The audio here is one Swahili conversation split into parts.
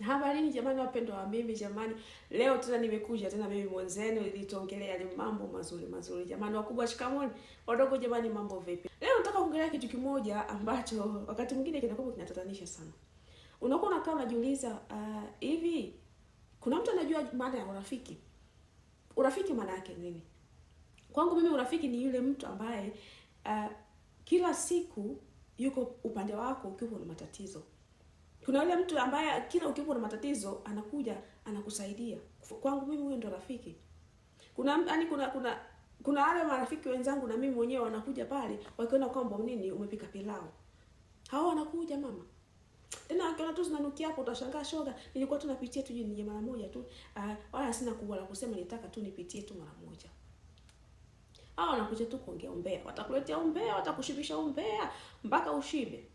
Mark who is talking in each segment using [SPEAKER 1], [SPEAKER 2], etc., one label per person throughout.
[SPEAKER 1] Habarini jamani, wapendwa wa mimi jamani, leo tena nimekuja tena mimi mwenzenu ili tuongelee yale mambo mazuri mazuri jamani. Wakubwa shikamoni, wadogo jamani, mambo vipi? Leo nataka kuongelea kitu kimoja ambacho wakati mwingine kinakuwa kinatatanisha sana. Unakuwa unakaa unajiuliza, hivi kuna mtu anajua maana ya urafiki? Urafiki maana yake nini? Kwangu mimi urafiki ni yule mtu ambaye kila siku yuko upande wako ukiwa na matatizo. Kuna yule mtu ambaye kila ukiwa na matatizo anakuja anakusaidia. Kwangu mimi huyo ndo rafiki. Kuna yani kuna wale marafiki wenzangu na mimi mwenyewe wanakuja pale wakiona kwamba nini umepika pilau. Hao wanakuja mama. Tena wakiona tu zinanukia hapo utashangaa, shoga, nilikuwa tu napitia tu nije mara moja tu. Wala sina kubwa la kusema, nitaka tu nipitie tu mara moja. Hao wanakuja tu kuongea umbea. Watakuletea umbea, watakushibisha umbea mpaka ushibe.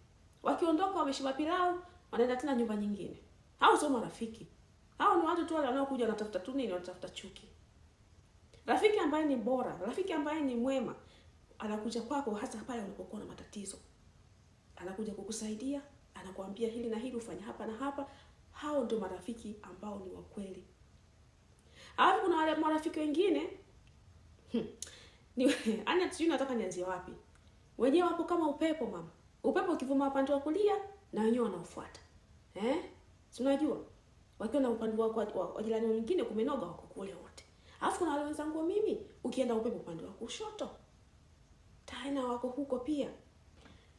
[SPEAKER 1] Wakiondoka wameshiba pilau, wanaenda tena nyumba nyingine. Hao sio marafiki. Hao ni watu tu wale wanaokuja wanatafuta tu nini, wanatafuta chuki. Rafiki ambaye ni bora, rafiki ambaye ni mwema, anakuja kwako hasa pale unapokuwa na matatizo. Anakuja kukusaidia, anakuambia hili na hili ufanye hapa na hapa. Hao ndio marafiki ambao ni wa kweli. Alafu kuna wale marafiki wengine ni ana sijui nataka nianzie wapi. Wenyewe wapo kama upepo mama. Upepo ukivuma upande wa kulia na wenyewe wanaofuata. Si unajua? Wakiwa na upande wa jirani mwingine kumenoga wako kule wote. Alafu kuna wale wenzangu mimi, ukienda upepo upande wa kushoto, tena wako huko pia.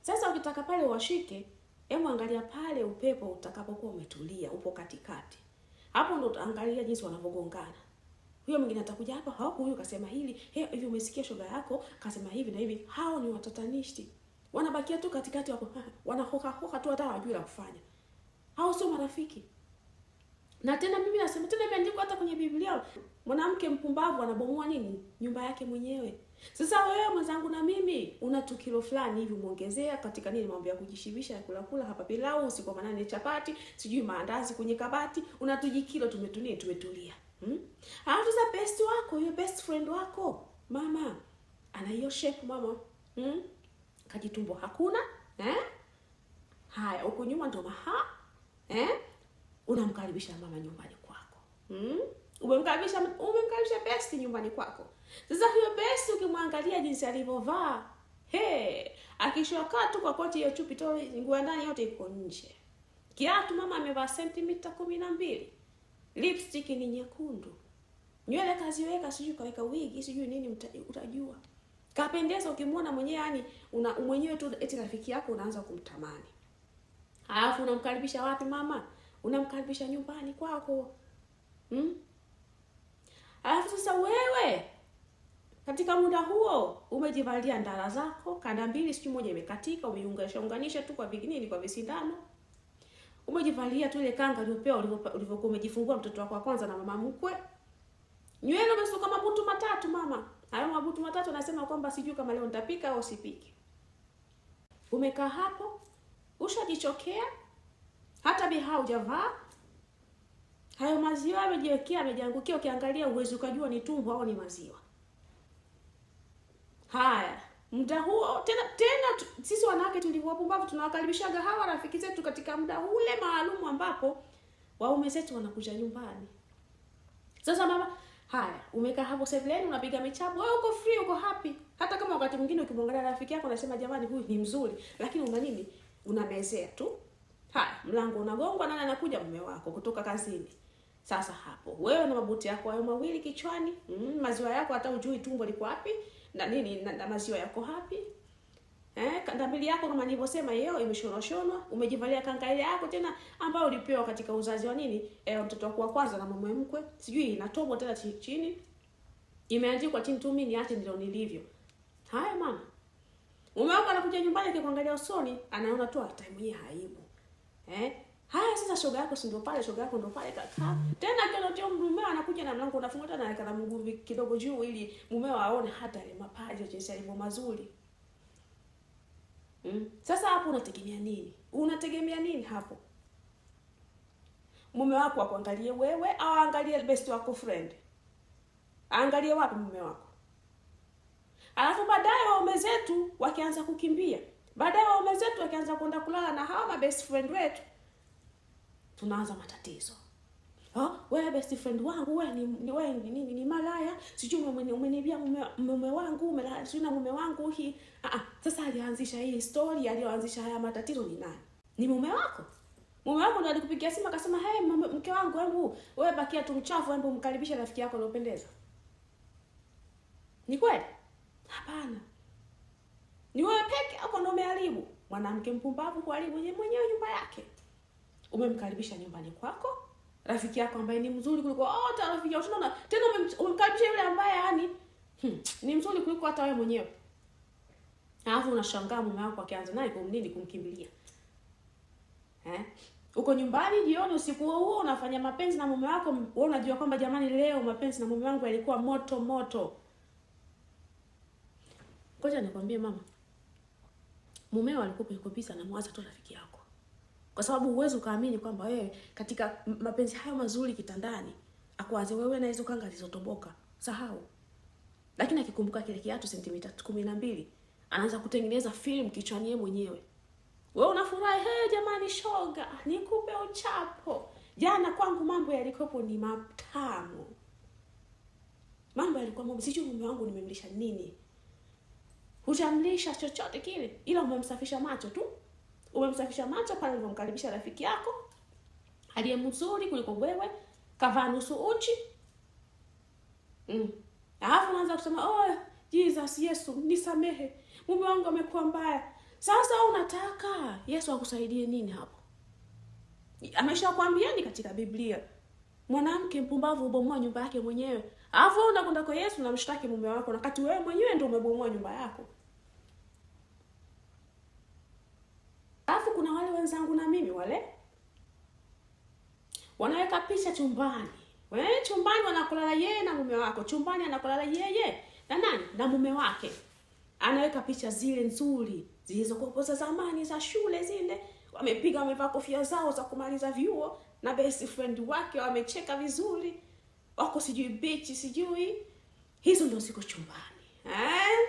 [SPEAKER 1] Sasa ukitaka pale washike, hebu angalia pale upepo utakapokuwa umetulia, upo katikati. Hapo ndo utaangalia jinsi wanavyogongana. Huyo mwingine atakuja hapa, hapo huyu kasema hili, he, hivi umesikia shoga yako kasema hivi na hivi. Hao ni watatanishi. Wanabakia tu katikati hapo, wanahoka hoka tu hata hawajui la kufanya. Hao sio marafiki. Na tena mimi nasema tena, imeandikwa hata kwenye Biblia, mwanamke mpumbavu anabomoa nini? Nyumba yake mwenyewe. Sasa wewe mwenzangu na mimi una tukilo fulani hivi umeongezea katika nini, mambo ya kujishibisha ya kula kula hapa pilau usiku wa manane, chapati, sijui maandazi kwenye kabati, una tujikilo tumetulia tumetulia. Alafu sasa best wako, yule best friend wako, mama ana hiyo shape mama. Kajitumbo hakuna, eh? Haya, huko nyuma ndo maha. Unamkaribisha mama nyumbani kwako. Umemkaribisha best nyumbani kwako. Sasa huyo best ukimwangalia jinsi alivyovaa, he, akishoka tu kwa koti hiyo chupi to nguo ndani yote iko nje. Kiatu mama amevaa sentimita 12. Lipstick ni nyekundu. Nywele kaziweka, sijui kaweka wigi, sijui nini, utajua. Kapendeza ukimwona mwenyewe, yani una mwenyewe tu eti rafiki yako unaanza kumtamani. Alafu unamkaribisha wapi mama? Unamkaribisha nyumbani kwako. Alafu sasa wewe katika muda huo umejivalia ndala zako, kanda mbili, sijui moja imekatika, umeiunganisha unganisha tu kwa viginini kwa visindano. Umejivalia tu ile kanga uliyopewa ulivyokuwa umejifungua mtoto wako wa kwanza na mama mkwe. Nywele umesuka mabutu matatu mama. Hayo mabutu matatu anasema kwamba sijui kama leo nitapika au sipiki. Umekaa hapo, ushajichokea, hata biha hujavaa. Hayo maziwa yamejiwekea, yamejiangukia, ukiangalia uwezi ukajua ni tumbo au ni maziwa. Haya, muda huo tena tena sisi wanawake tulivyowapumbavu tunawakaribishaga hawa rafiki zetu katika muda ule maalumu ambapo waume zetu wanakuja nyumbani. Sasa mama, haya, umekaa hapo sebuleni unapiga michapo, wewe uko free, uko happy. Hata kama wakati mwingine ukimwangalia rafiki yako unasema jamani huyu ni mzuri, lakini una nini? Unamezea tu. Haya, mlango unagongwa, nani anakuja? Mume wako kutoka kazini. Sasa hapo wewe na mabuti yako hayo mawili kichwani, maziwa yako hata hujui tumbo liko wapi na nini na maziwa yako hapi. Kanda mbili yako kama nilivyosema hiyo imeshonwa shonwa, umejivalia kanga ile yako tena ambayo ulipewa katika uzazi wa nini? Mtoto wako wa kwanza na mama mkwe. Sijui inatobwa tena chini. Imeandikwa chini tu mimi niache ndio nilivyo. Haya mama. Mume wako anakuja nyumbani akikuangalia usoni, anaona tu hata mwenyewe aibu. Haya sasa shoga yako si ndio pale, shoga yako ndio pale kaka. Tena akiona tu mume anakuja na mlango unafungua tena anaweka na mguu kidogo juu ili mumeo aone hata ile mapaja jinsi yalivyo mazuri. Sasa hapo unategemea nini? Unategemea nini hapo? Mume wako akuangalie wewe au aangalie best wako friend? Aangalie wapi mume wako? Alafu baadaye waume zetu wakianza kukimbia, baadaye waume zetu wakianza kwenda kulala na hawa ma best friend wetu, Tunaanza matatizo. Oh, wewe best friend wangu, wewe ni wewe ni nini, ni malaya, sijui umenibia mume wangu, umelala sijui na mume wangu hii. Ah ah, sasa alianzisha hii story, aliyoanzisha haya matatizo ni nani? Ni mume wako. Mume wako ndo alikupigia simu akasema, "Hey, mke wangu, hebu wewe bakia tu mchafu, hebu mkaribishe rafiki yako aliyopendeza." Ni kweli? Hapana. Ni wewe peke yako ndo umeharibu. Mwanamke mpumbavu kuharibu yeye mwenyewe nyumba yake. Umemkaribisha nyumbani kwako rafiki yako ambaye ni mzuri kuliko wote rafiki yako. Tunaona tena umemkaribisha yule ambaye yani ni mzuri kuliko hata wewe mwenyewe. Alafu unashangaa mume wako akianza naye kumnini kumkimbilia. Eh? Uko nyumbani jioni usiku huo unafanya mapenzi na mume wako, wewe unajua kwamba jamani, leo mapenzi na mume wangu yalikuwa moto moto. Ngoja nikwambie mama, mumeo alikuwa yuko busy anamwaza tu rafiki yako. Kwa sababu huwezi ukaamini kwamba wewe katika mapenzi hayo mazuri kitandani akuwaze wewe na hizo kanga zilizotoboka. Sahau. Lakini akikumbuka kile kiatu sentimita 12 anaanza kutengeneza film kichwani yeye mwenyewe. Wewe unafurahi, hey, jamani shoga, nikupe uchapo. Jana kwangu mambo yalikopo ni matamu. Mambo yalikuwa mambo, sijui mume wangu nimemlisha nini. Hujamlisha chochote kile, ila umemsafisha macho tu. Umemsafisha macho pale ulipomkaribisha rafiki yako aliye mzuri kuliko wewe, kavaa nusu uchi. Alafu unaanza kusema, "Oh, Jesus, Yesu, nisamehe. Mume wangu amekuwa mbaya." Sasa unataka Yesu akusaidie nini hapo? Ameshakwambiani katika Biblia, mwanamke mpumbavu hubomoa nyumba yake mwenyewe. Alafu wewe unakwenda kwa Yesu unamshtaki mume wako, na wakati wewe mwenyewe ndio umebomoa nyumba yako. Alafu kuna wale wenzangu na mimi wale wanaweka picha chumbani. Wewe chumbani wanakulala yeye na mume wako, chumbani anakulala yeye na nani? Na mume wake. Anaweka picha zile nzuri zilizokuwa za zamani za shule zile, wamepiga wamevaa kofia zao za kumaliza vyuo na best friend wake, wamecheka vizuri, wako sijui beach sijui. Hizo ndio ziko chumbani eh?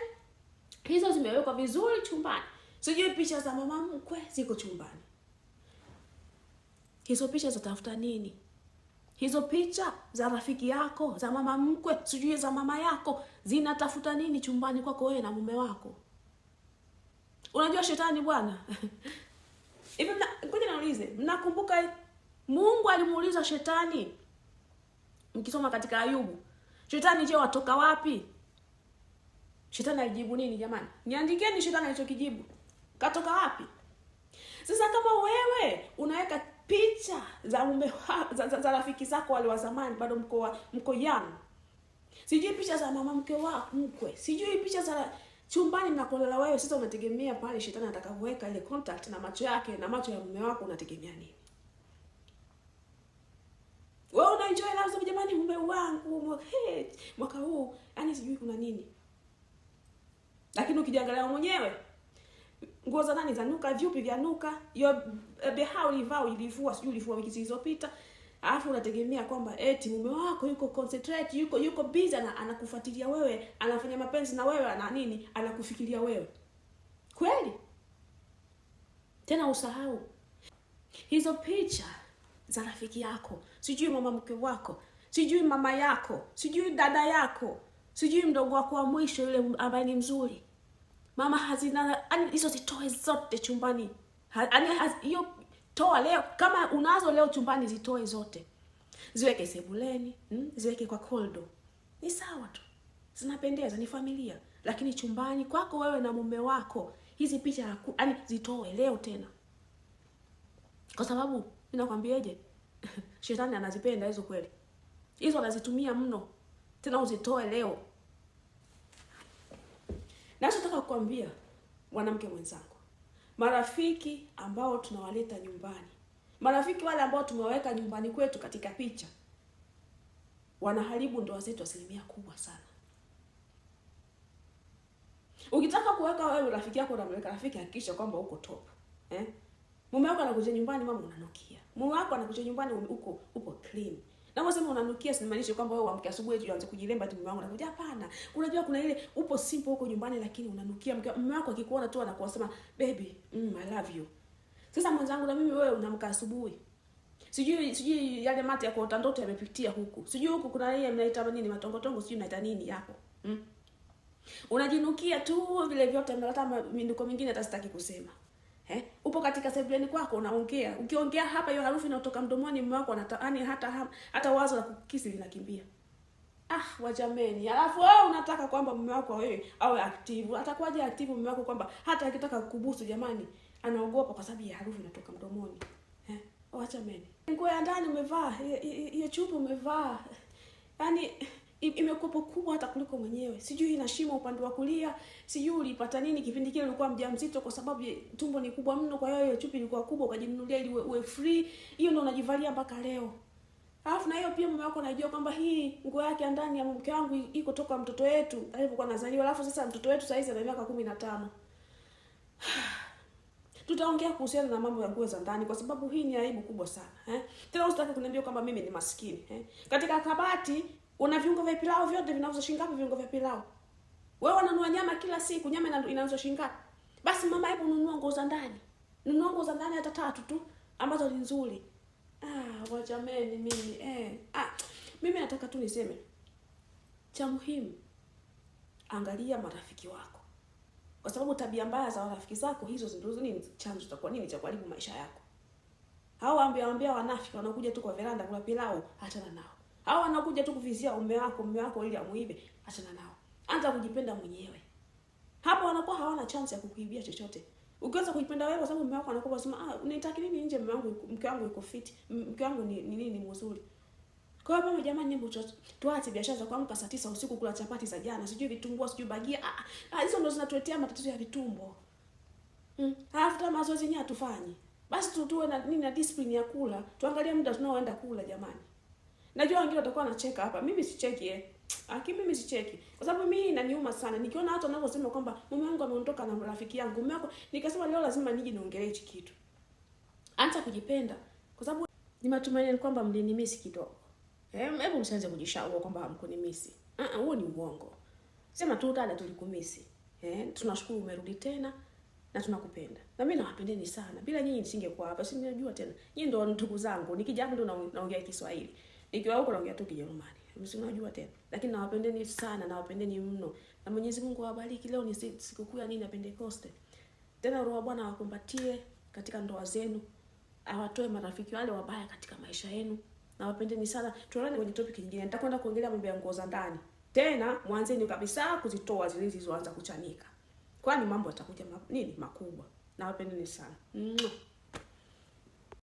[SPEAKER 1] Hizo zimewekwa vizuri chumbani. Sijui picha za mama mkwe ziko chumbani. Hizo picha zatafuta nini? Hizo picha za rafiki yako, za mama mkwe, sijui za mama yako, zinatafuta nini chumbani kwako wewe na mume wako? Unajua shetani bwana. Hivi ngoja niulize, mnakumbuka Mungu alimuuliza shetani, mkisoma katika Ayubu, shetani, je, watoka wapi? Shetani alijibu nini jamani? Niandikieni shetani alichokijibu. Katoka wapi? Sasa kama wewe unaweka picha za mume za rafiki zako wale wa zamani, bado mko young, sijui picha za mama mke wa mkwe, sijui picha za chumbani mnakolala wewe, sasa unategemea pale shetani atakavyoweka ile contact na macho yake na macho ya mume wako, unategemea nini? Wewe una enjoy life, jamani, mume wangu hey, mwaka huu yani sijui kuna nini, lakini ukijiangalia mwenyewe nguo za nani zanuka, vyupi vyanuka, hiyo beha ulivaa ulivua sijui ulivua wiki zilizopita, alafu unategemea kwamba eti mume wako yuko concentrate, yuko busy na anakufuatilia wewe, anafanya mapenzi na wewe, ana nini, anakufikiria wewe kweli? Tena usahau hizo picha za rafiki yako, sijui mama mke wako, sijui mama yako, sijui dada yako, sijui mdogo wako wa mwisho yule ambaye ni mzuri. Mama hazina, yani hizo zitoe zote chumbani. Yaani hiyo toa leo, kama unazo leo chumbani zitoe zote. Ziweke sebuleni, ziweke kwa koldo. Ni sawa tu. Zinapendeza, ni familia. Lakini chumbani kwako wewe na mume wako, hizi picha yani zitoe leo tena. Kwa sababu ninakwambieje? Shetani anazipenda hizo kweli. Hizo anazitumia mno. Tena uzitoe leo. Nachotaka kukwambia mwanamke mwenzangu, marafiki ambao tunawaleta nyumbani, marafiki wale ambao tumewaweka nyumbani kwetu katika picha, wanaharibu ndoa zetu asilimia kubwa sana. Ukitaka kuweka wewe rafiki yako unamweka rafiki, hakikisha kwamba uko top. Eh? Mume wako anakuja nyumbani, mama unanukia. Mume wako anakuja nyumbani uko clean. Na wewe sema unanukia, simaanishi kwamba wewe uamke asubuhi eti uanze kujilemba ati mume wangu anakuja. Hapana. Unajua kuna ile upo simple huko nyumbani lakini unanukia. Mume wako akikuona tu anakuwa sema baby, I love you. Sasa mwenzangu na mimi, wewe unaamka asubuhi. Sijui yale mate ya kuota ndoto yamepitia huku. Sijui huku kuna yeye mnaita nini, matongotongo, sijui mnaita nini hapo. Unajinukia tu vile vyote, hata minuko mingine hata sitaki kusema. Upo katika sebuleni kwako unaongea. Ukiongea hapa hiyo harufu inatoka mdomoni mume wako anata, hata wazo la kukisi linakimbia. Ah, wajameni. Alafu wewe unataka kwamba mume wako wewe awe active. Atakuwaje active mume wako kwamba hata akitaka kukubusu jamani anaogopa kwa sababu ya harufu inatoka mdomoni. Wajameni. Nguo ya ndani umevaa, hiyo chupa umevaa. Yaani imekuwa kubwa hata kuliko mwenyewe. Sijui ina shimo upande wa kulia, sijui ulipata nini kipindi kile ulikuwa mjamzito, kwa sababu tumbo ni kubwa mno, kwa hiyo hiyo chupi ilikuwa kubwa ukajinunulia ili uwe free. Hiyo ndio unajivalia mpaka leo. Alafu na hiyo pia mume wako anajua kwamba hii nguo yake ya ndani ya mke wangu iko toka mtoto wetu alipokuwa anazaliwa. Alafu sasa mtoto wetu sasa hizi ana miaka 15. Tutaongea kuhusiana na mambo ya nguo za ndani kwa sababu hii ni aibu kubwa sana, Tena usitake kuniambia kwamba mimi ni maskini, Katika kabati una viungo vya pilau vyote vinauzwa shilingi ngapi viungo vya pilau? Wewe unanunua nyama kila siku, nyama inauzwa shilingi ngapi? Basi mama, hebu nunua nguo za ndani. Nunua nguo za ndani hata 3 tu ambazo ni nzuri. Ah, wajameni mimi mimi nataka tu niseme cha muhimu, angalia marafiki wako. Kwa sababu tabia mbaya za marafiki zako hizo ndizo nini chanzo cha kwa nini cha kuharibu maisha yako. Hao ambia wanafiki wanakuja tu kwa veranda kula pilau, achana nao. Hao wanakuja tu kuvizia mume wako ili amuibe, achana nao. Anza kujipenda mwenyewe. Hapo wanakuwa hawana chance ya kukuibia chochote. Ukianza kujipenda wewe, kwa sababu mume wako anakuwa anasema, unataka nini nje, mume wangu, mke wangu yuko fit, mke wangu ni nini mzuri. Kwa hiyo mama, jamani, hebu tuache biashara za kuamka saa 9 usiku kula chapati za jana, sijui vitumbua, sijui bagia. Hizo ndo zinatuletea matatizo ya vitumbo. Alafu hata mazoezi yenyewe hatufanyi. Basi tuwe na nini na discipline ya kula. Tuangalie muda tunaoenda kula jamani. Najua wengine watakuwa wanacheka hapa. Mimi sicheki Aki mimi sicheki. Kwa sababu mimi inaniuma sana. Nikiona watu wanavyosema kwamba mume wangu ameondoka na rafiki yangu, mume wako, nikasema leo lazima nije niongelee hichi kitu. Anza kujipenda. Kwa sababu ni matumaini kwamba mlinimisi kidogo. Hebu msianze kujishauri kwamba hamkunimisi. Huo ni uongo. Sema tu dada, tulikumisi. Tunashukuru umerudi tena na tunakupenda. Na mimi nawapendeni sana. Bila nyinyi nisingekuwa hapa. Si ninajua tena. Nyinyi ndio ndugu zangu. Nikija hapa ndio naongea Kiswahili. Nikiwa huko naongea tu Kijerumani. Msinajua tena. Lakini nawapendeni sana, nawapendeni mno. Na Mwenyezi Mungu awabariki. Leo ni sikukuu ya nini ya Pentekoste. Tena Roho wa Bwana awakumbatie katika ndoa zenu. Awatoe marafiki wale wabaya katika maisha yenu. Nawapendeni sana. Tuonane kwenye topic nyingine. Nitakwenda kuongelea mambo ya nguo za ndani. Tena mwanzeni kabisa kuzitoa zile zilizoanza kuchanika. Kwani mambo yatakuja nini makubwa. Nawapendeni sana.